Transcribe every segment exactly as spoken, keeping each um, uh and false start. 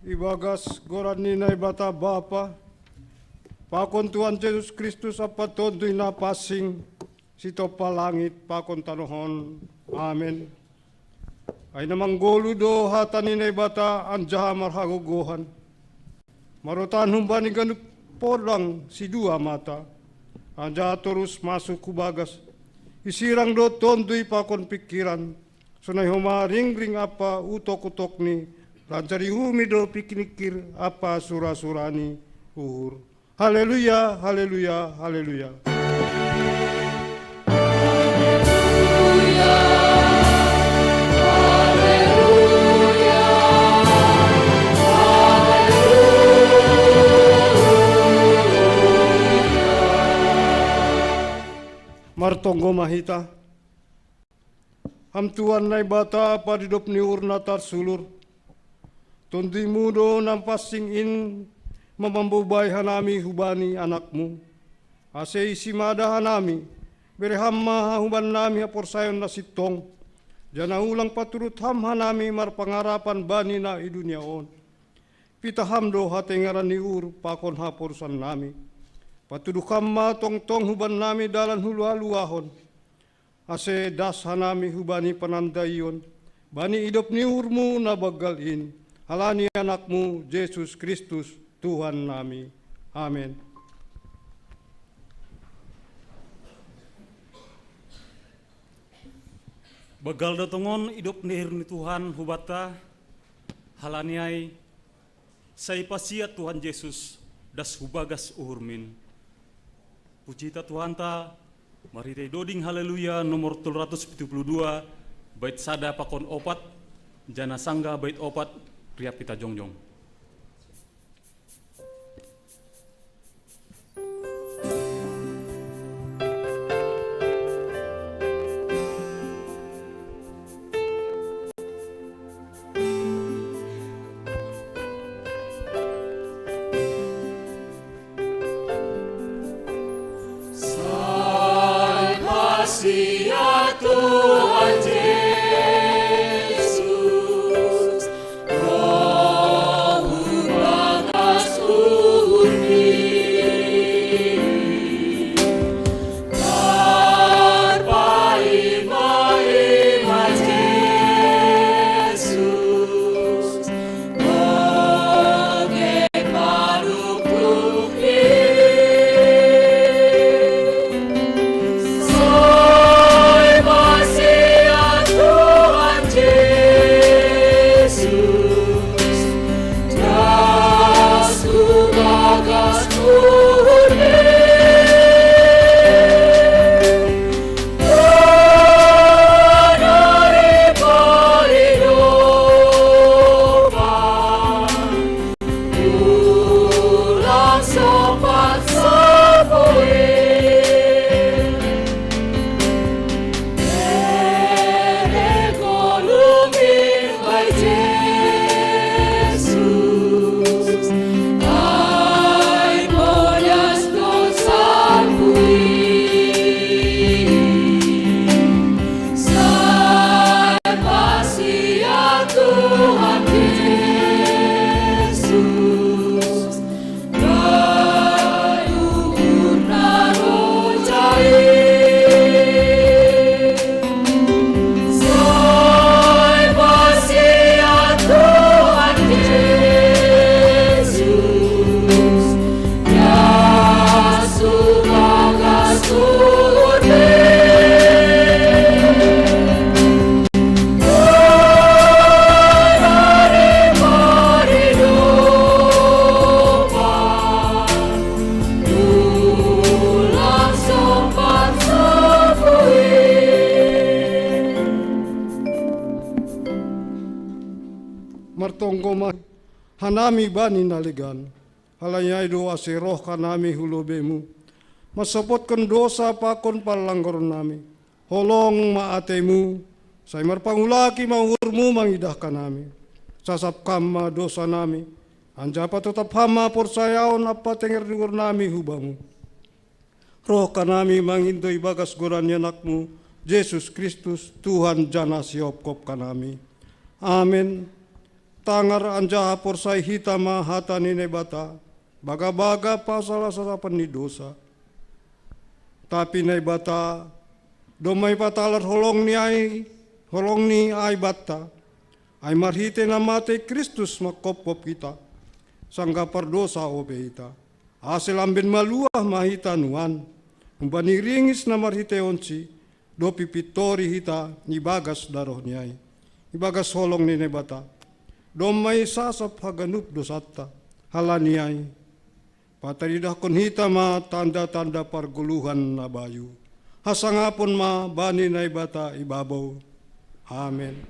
Ibagas goran ni Naibata Bapa, pakon Tuhan Jesus Kristus ampa Tonduy Napansing, sitompa langit pakon tanoh on. Amen. Ai na manggoluh do hata ni Naibata anjaha marhagogohan, marotan humbani ganup podang sidua mata, anjaha torus masuk hu bagas, isirang do tonduy pakon pingkiran, sonai homa ringring ampa utok-utokni, lanjar iuhumi do pingkir ampa sura-sura ni uhur. Haleluya, haleluya, haleluya. Martonggo ma hita. Ham Tuhan Naibata, padidop ni uhur na tarsulur, Tonduy-Mu do na pansing in ma mambobai hanami hubani Anak-Mu, ase isi ma da hanami. Bere Ham ma hubannami haporsayaon na sintong, janah ulang paturut Ham hanami marpangarapan bani na i dunia on. Pitah Ham do hatengaran ni uhur pakon haporusannami. Patuduh Ham ma tongtong hubannami dalan haluah-luahon, ase das hanami hubani panandaion, bani idop ni uhur-Mu na banggal in, Halani Anakmu, Jesus Kristus, Tuhan nami. Amen. Banggal do tongon idop ni hir ni Tuhan hubanta, halani ai sai pasiat Tuhan Jesus das hubagas uhurmin. Puji hita Tuhanta marhitei doding Haleluya nomor tolu ratus pitu puluh dua, bait sada pakon opat, janah sanggah bait opat, riap hita jongjong. Sai pasiat Tuhan Jesus, Roh hubagas uhurmi. Tarpaima-ima Jesus, Martonggo ma hanami bani na legan. Halani ai do ase roh hanami hu lobeimu, mansopotkon dosa pakon parlanggaron nami. Holong ma ateimu, sai marpangulaki ma uhurmu mangidah hanami. Sasap Ham ma dosa nami, anjaha patotap Ham ma haporsayaon ampa tenger dungor nami hu Bamu. Roh hanami mangindo ibagas goran ni Anakmu, Jesus Kristus, Tuhan janah Siopkop hanami. Amen. Tangar anjaha porsaya hita ma hata ni Naibata, bagabaga pasal hasasapan ni dosa. Tapi Naibata domma ipatalar holongni ai, holongni ai banta, ai marhitei na matei Kristus manghophop hita, sanggah pardosa ope hita, ase lamben maluah ma hita nuan humbani ringis na marhiteionsi, dob ipintori hita ibagas darohni ai, ibagas holong ni Naibata. Domma isasap haganup dosanta. Halani ai, pataridahkon hita ma tanda-tanda pargoluhan na bayu. Hasangapon ma bani Naibata i babou. Amen.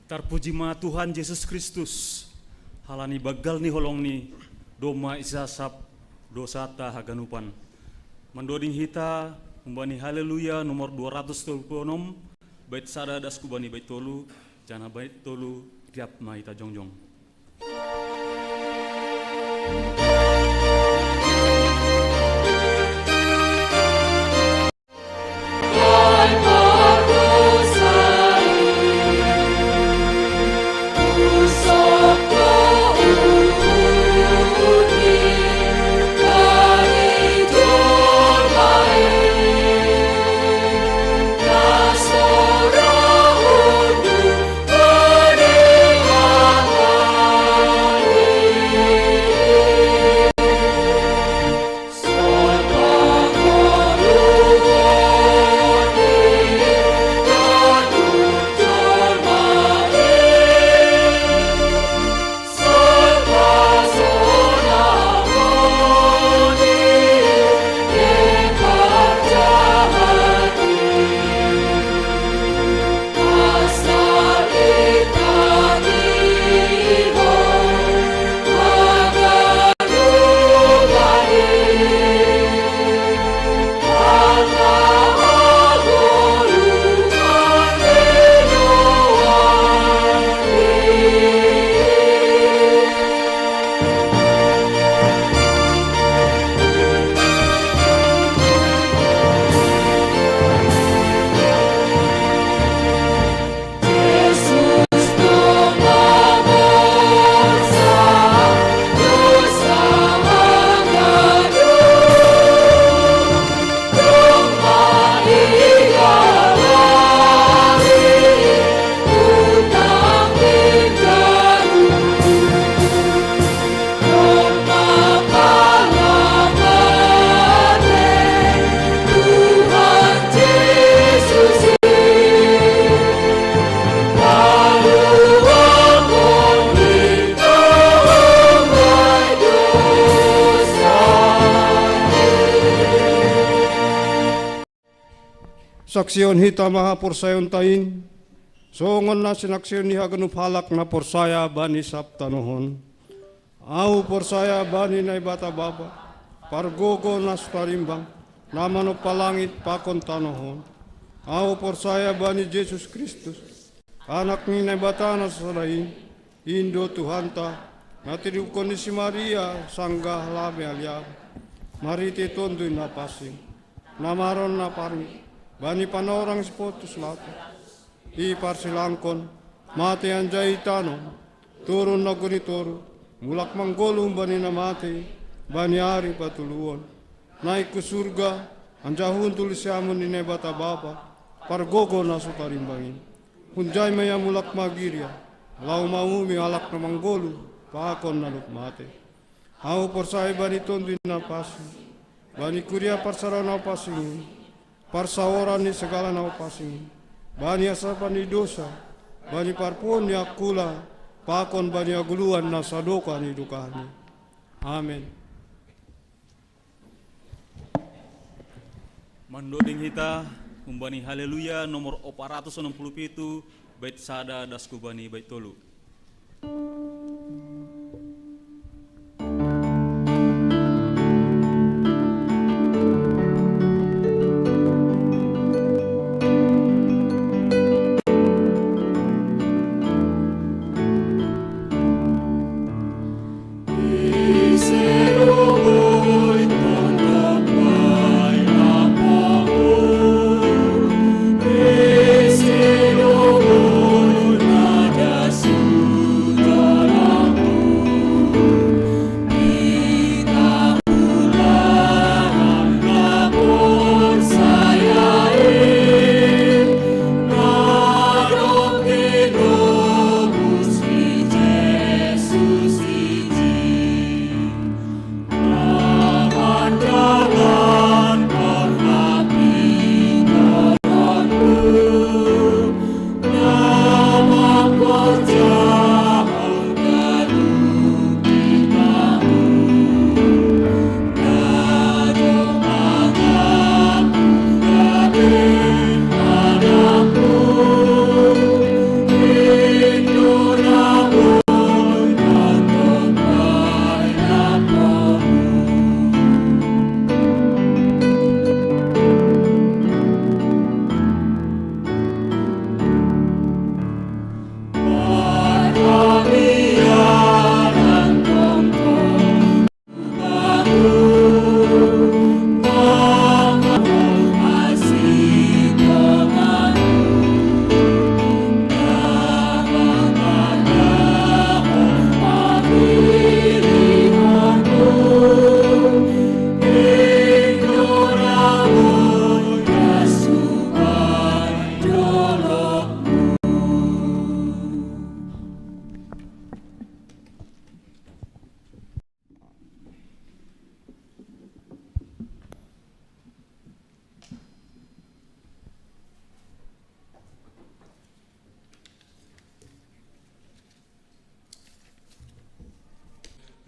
Tarpuji ma Tuhan Jesus Kristus, halani banggal ni holongni, domma isasap dosanta haganupan. Mandoding hita humbani Haleluya nomor dua ratus tolu puluh onom, bait sada das hubani bait tolu, janah bait tolu, riap ma hita jongjong. Saksihon hita ma haporsayaonta in, songon na sinaksihon ni haganup halak na porsaya bani sab tanoh on. Ahu porsaya bani Naibata Bapa, pargogo na so tarimbang, na manompa langit pakon tanoh on. Ahu porsaya bani Jesus Kristus, Anak ni Naibata na sasada in, in do Tuhanta, na tinibuhon ni si Maria sanggah lame aliabu, marhite Tonduy Napansing, na maron na parngit, bani panorang si Pontus Pilatus. Iparsilangkon, mate anjaha itanom, turun nagori toru, mulak manggoluh bani na mate, bani ari patoluhon. Naik hu surga, anjaha hundul di siamun ni Naibata Bapa, pargogo na so tarimbang in. Hunjai ma ia mulak magiria, laho mauhumi halak na manggoluh, pakon na dob mate. Ahu porsaya bani Tonduy Napansing, bani kuria parsadaan na pansing in, parsaoran ni sagala na pansing in, bani hasasapan ni dosa, bani parpuon ni angkula, pakon bani hagoluhan na sadokah ni dokahni. Amen. Mandoding hita, humbani Haleluya nomor opat ratus onom puluh pitu, bait sada das hu bani bait tolu.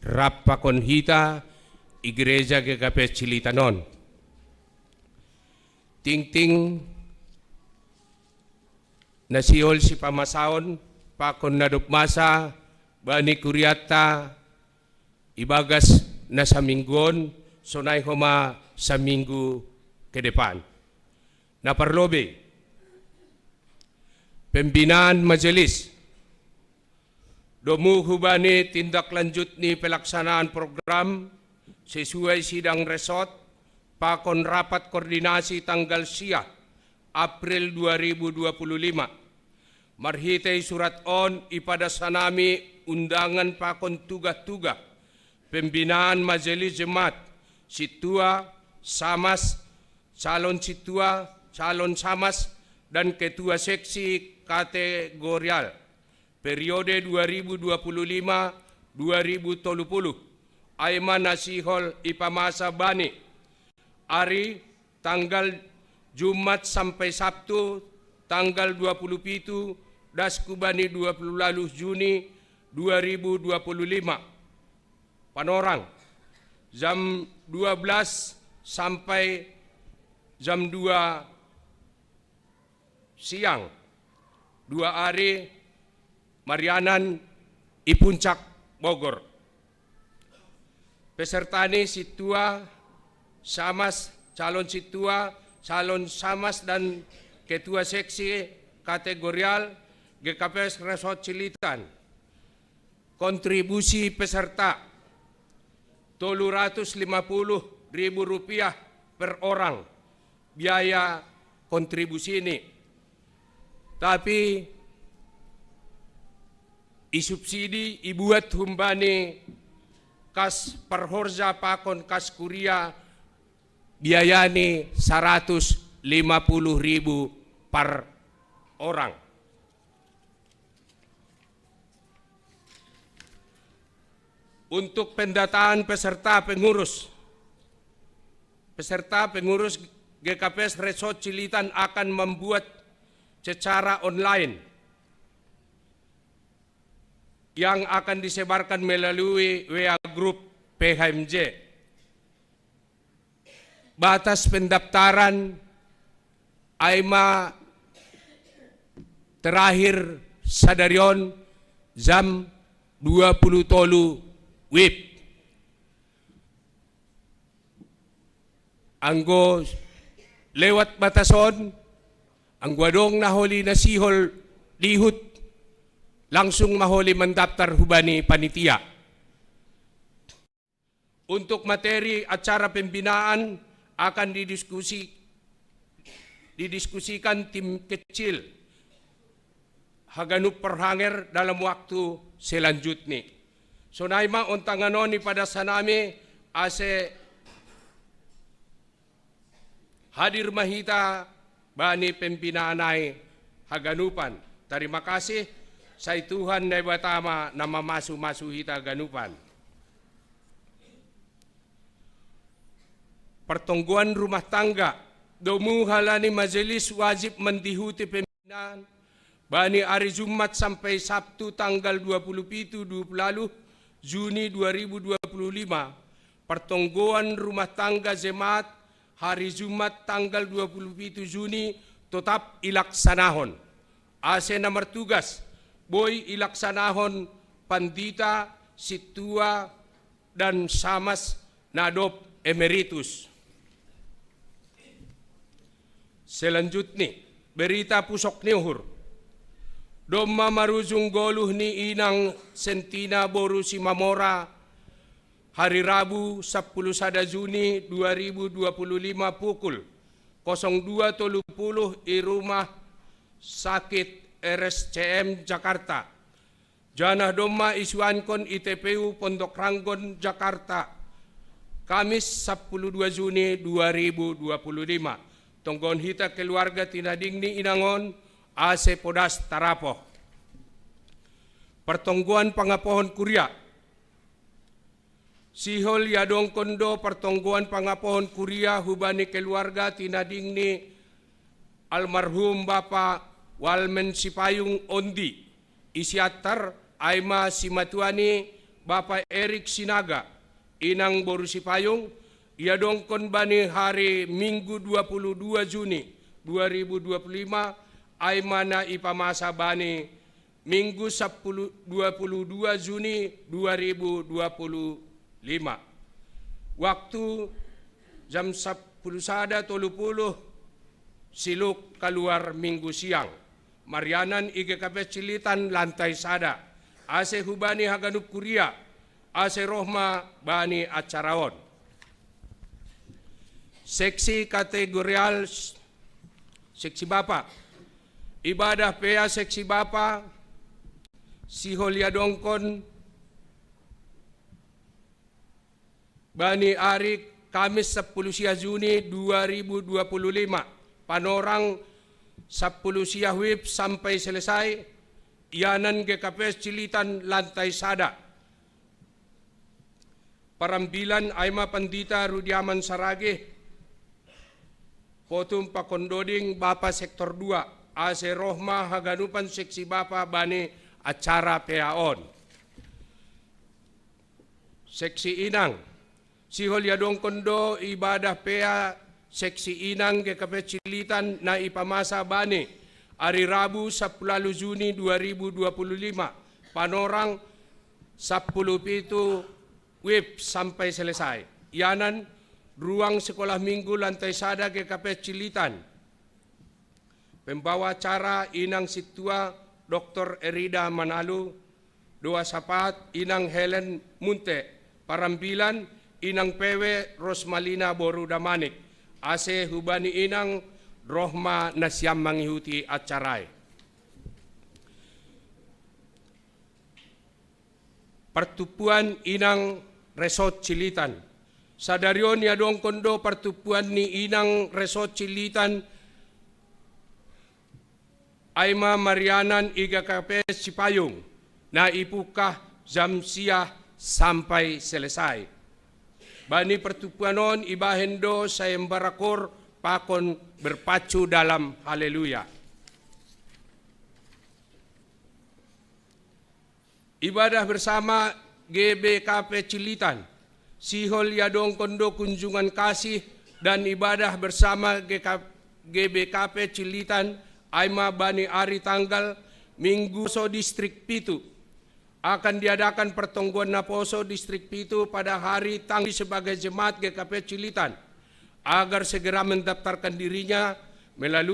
Rap pakon hita i gereja G K P Cililitan on. Tingting na sihol sipamasaon pakon na dob masa bani kurianta ibagas na saminggu on, sonai homa saminggu ke depan. Na parlobei, pembinaan majelis, domu hubani tindak lanjut ni pelaksanaan program sesuai sidang resort pakon rapat koordinasi tanggal sia April dua ribu dua puluh lima. Marhitei surat on ipadas hanami undangan pakon tugah-tugah pembinaan majelis jemaat, sintua, samas, calon sintua, calon samas, dan ketua seksi kategorial periode dua ribu dua puluh lima dua ribu tolu puluh. Ai ma na sihol ipamasa bani ari tanggal Jumat sampai Sabtu tanggal dua puluh pitu das hu bani dua puluh ualuh Juni dua ribu dua puluh lima. Panorang, jam dua belas sampai jam dua siang, dua ari, Marianan, i Puncak Bogor. Peserta ni sintua samas, calon sintua, calon samas dan ketua seksi kategorial G K P S Resort Silitan. Kontribusi peserta tolu ratus lima puluh ribu rupiah per orang biaya kontribusi ni. Tapi isubsidi, ibuat humbani kas parhorja pakon kas kuria, biayani saratus lima puluh ribu per orang. Untuk pendataan peserta pengurus, peserta pengurus G K P S Resort Silitan akan membuat secara online yang akan disebarkan melalui W A grup P H M J. Batas pendaftaran ai ma terakhir sadari on jam dua puluh tolu wib. Anggo lewat batas on, anggo adong na holi na sihol dihut, langsung ma holi mandaftar hubani panitia. Untuk materi acara pembinaan akan didiskusi, didiskusikan tim kecil haganup parhanger dalam waktu selanjutni. Sonai ma on tanganon i padassanami ase hadir ma hita bani pembinaan ai haganupan. Tarima kasih, sai Tuhan Naibata ma na mamasu-masu hita haganupan. Partonggoan rumah tangga, domu halani majelis wajib mandihuti pembinaan bani ari Jumat sampai Sabtu tanggal dua puluh pitu dua puluh lalu Juni dua ribu dua puluh lima, partonggoan rumah tangga jemaat hari Jumat tanggal dua puluh pitu Juni totap ilaksanahon. Ase na martugas boi ilaksanahon pandita, sintua, dan samas na dob emeritus. Selanjutni, berita pusok ni uhur. Domma marujung goluh ni inang Sentina boru Simamora, hari Rabu sampulu sada Juni dua ribu dua puluh lima pukul kosong dua tolu puluh i rumah sakit R S C M Jakarta. Janah domma isuankon i T P U Pondok Ranggon, Jakarta, Kamis sampulu dua Juni dua ribu dua puluh lima. Tonggohon hita keluarga tinading ni inang on ase podas tarapoh. Partonggoan pangapohon kuria. Sihol iadongkon do partonggoan pangapohon kuria hubani keluarga tinading ni almarhum Bapa Walmen Sipayung Ondi, i Siantar, ai ma simatuani Bapa Erik Sinaga, inang boru Sipayung, iadongkon bani hari Minggu dua puluh dua Juni dua ribu dua puluh lima, ai ma na ipamasa bani Minggu sampulu, dua puluh dua Juni dua ribu dua puluh lima. Waktu jam sampulu sada tolu puluh, siluk kaluar Minggu siang. Marianan i G K P Silitan lantai sada. Ase hubani haganup kuria, ase roh ma bani acara on. Seksi kategorial, seksi bapa. Ibadah pea seksi bapa, sihol iadongkon bani ari Kamis sampulu sia Juni dua ribu dua puluh lima, panorang sampulu sia wib sampai selesai, ianan G K P Silitan lantai sada. Parambilan ai ma Pandita Rudiaman Saragih, Potum pakon doding bapa sektor dua, ase roh ma haganupan seksi bapa bani acara pea on. Seksi inang, sihol iadongkon do ibadah pea seksi inang G K P Silitan na ipamasa bani Ari Rabu, sepuluh Juni dua ribu dua puluh lima, Panorang, sepuluh pitu W I B sampai selesai. Ianan, ruang sekolah minggu lantai sada G K P Cililitan. Pembawa acara Inang Situa doktor Erida Manalu, doa sapaat Inang Helen Munte, parambilan Inang Pewe Rosmalina boru Damanik, ase hubani Inang rohma nasiam mangihuti acarai. Pertubuan Inang Resort Cililitan. Sadarion iadongkon do pertubuan ni Inang Resort Cililitan, ai ma marianan i G K P Cipayung, na ipukah jam sia sampai selesai. Bani pertubuan on ibahen do sayembara koor pakon berpacu dalam haleluya. Ibadah bersama G B K P Cililitan. Sihol iadongkon do kunjungan kasih dan ibadah bersama G K, G B K P Cililitan, ai ma bani ari tanggal Minggu so distrik pitu. Akan diadakan pertonggoan naposo distrik pitu pada hari tanggal sebagai jemaat G K P Cililitan, agar segera mendaftarkan dirinya melalui